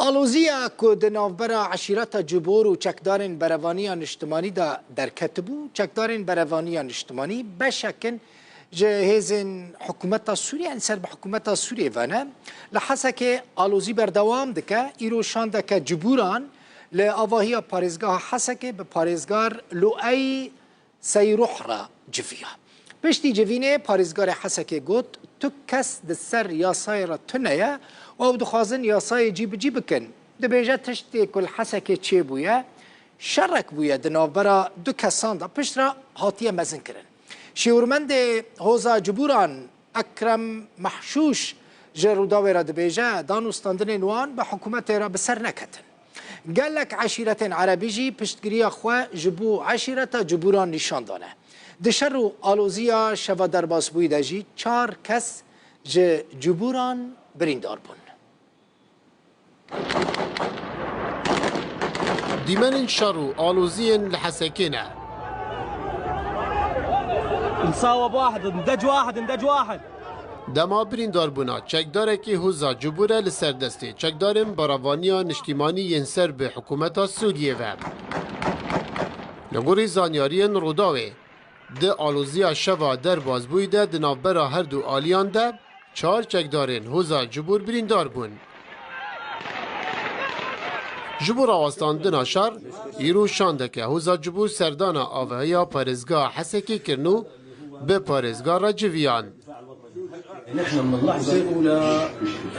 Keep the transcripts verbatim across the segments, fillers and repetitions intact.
Aloziya ku di navbera eşîreta Cibor û çekdarên Berevaniya Niştimanî de derketibû, çekdarên Berevaniya Niştimanî beşek in ji hêzên hikûmeta Sûriyê, em ser bi hikûmeta Sûriyê ve ne. Li Hesekê alozî berdewam dike. Îro şandeke Ciburan li avahiya parêzgeha Hesekê bi parêzgar Luey Seyruh re civiya. Piştî civînê parêzgarê Hesekê got, tu kes di ser yasayê re tune ye û ew dixwazin yasayê cî bi cî bikin. Dibêje tiştê ku li Hesekê çêbûye, şerek bûye di navbera du kesan de, piştre hatiye mezinkirin. Şêwirmendê Hoza Ciburan Ekrem Mehşûş ji Rûdawê re dibêje, danûstandinên wan bi hikûmetê re bi ser neketin. Gelek eşîretên erebî jî piştgiriya xwe ji bo eşîreta Cibûran nîşan dane. Di şer û aloziya şeva derbasbûyî de jî çar kes ji Cibûran birîndar bûn. Dîmenên şer û aloziyên li Hesekê ne. نصاوب واحد، ندج واحد، ندج واحد. Dema birîndarbûna çekdarekî Hoza Cibûr e li ser destê çekdarên Berevaniya Niştîmanî yên ser bi hikûmeta Sûriyê ve. Li gorî zanyariyên Rûdawê, di aloziya şeva derbasbûyî de di navbera her du aliyan de çar çekdarên Hoza Cibûr birîndar bûn. Ji bo rawestandina şer, îro şandeke Hoza Cibûr serdana avahiya parêzgeha Hesekê kirin û bi parêzgar re civiyan. نحن من اللحظة الأولى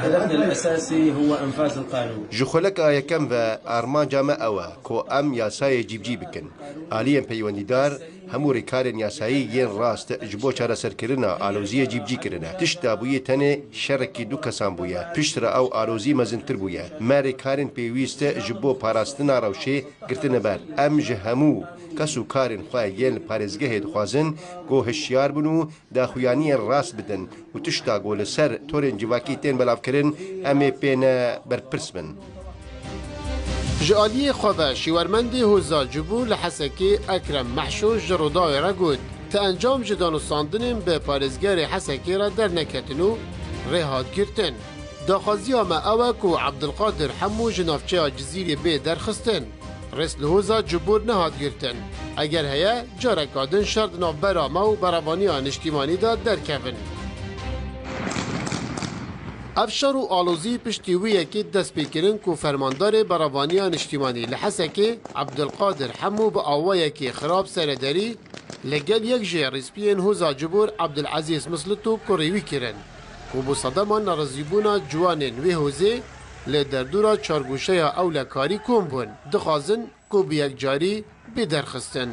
هدفنا الأساسي هو إنفاذ القانون. Ji xuleka yekem ve armanca me ew e ku em yasayê cîbicî bikin. Aliyên peywendîdar hemû rêkarên yasayî yên rast ji bo çareserkirina aloziyê cîbicî kirine. Tişta bûye tenê şerekî du kesan bûye. Piştre ew alozî mezintir bûye. Me rêkarên pêwîst ji bo parastina rewşê girtine ber. Em ji hemû kes û karên xwe yên li parêzgehê dixwazin ku hişyar bin û daxuyaniyên rast bidin û tişta ku li ser torên civakî tên belavkirin, em ê pê ne berpirs bin. Ji aliyê xwe ve şîwermendê Hoza Cibûr li Hesekê Ekrem Mehşûş ji Rûdawê re got, ti encam ji danûstandinên bi parêzgerê Hesekê re derneketin û rê hat girtin. Daxwaziya me ew e ku Ebdulqadir Hemû ji navçeya Cizîrê bê derxistin. Rêz li Hoza Cibûr nehat girtin. Eger heye, careka din şer di navbera me û berevaniya niştîmanî de derkevin. Ev şer û alozî piştî wî yekê dest pê kirin ku fermandarê berevaniya niştîmanî li Hesekê, Ebdulqadir Hemû bi awayekî xirab serederî li gel yek ji rîspiyên Hoza Cibûr Ebdulezîz Mislito kurê wî kirin, ku bo sedema nerazîbûna ciwanên wê hozê li derdora çargoşeya ewlekarî kom bûn, dixwazin ku bi yekcarî bê derxistin.